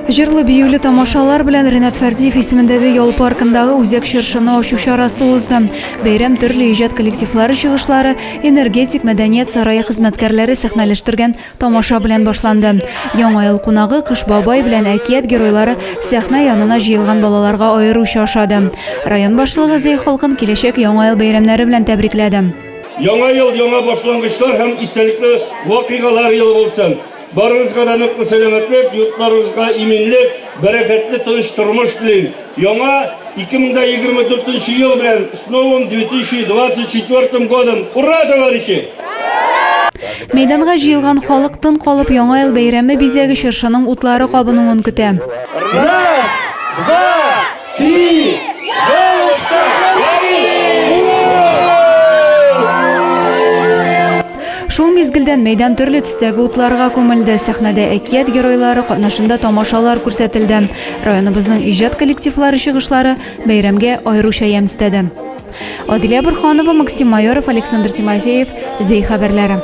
Җырлы-биюле тамашалар белән Ренат Фәрдиев исемендәге ял паркындагы үзәк чыршыны ачу чарасы узды. Бәйрәм төрле иҗат коллективлары чыгышлары, Энергетик мәдәният сарае хезмәткәрләре сәхнәләштергән тамаша белән башланды. Яңа ел кунагы Кыш бабай белән әкият геройлары сәхнә янына җыелган балаларга аеруча ошады. Район башлыгы Зәй халкын киләчәк Яңа ел бәйрәмнәре белән тәбрикләде. Яңа ел яңа башлангычлар һәм истәлекле вакыйгалар елы булсын. Барыгызга да ныклы сәламәтлек, йортларыгызга иминлек, бәрәкәтле тыныч тормыш телим. Яңа 2024 ел белән, с новым 2024 годом! Ура, товарищи! Мәйданга җыелган халык тын калып Яңа ел бәйрәме бизәге чыршының утлары кабынуын көтә. Раз, два, три, елочка, гори! Ура! Шул мизгелдән мәйдан төрле төстәге утларга күмелде. Сәхнәдә әкият геройлары катнашында тамашалар күрсәтелде. Районыбызның иҗат коллективлары чыгышлары бәйрәмгә аеруча ямь өстәде. Адилә Борһанова, Максим Майоров, Александр Тимофеев, Зәй хәбәрләре.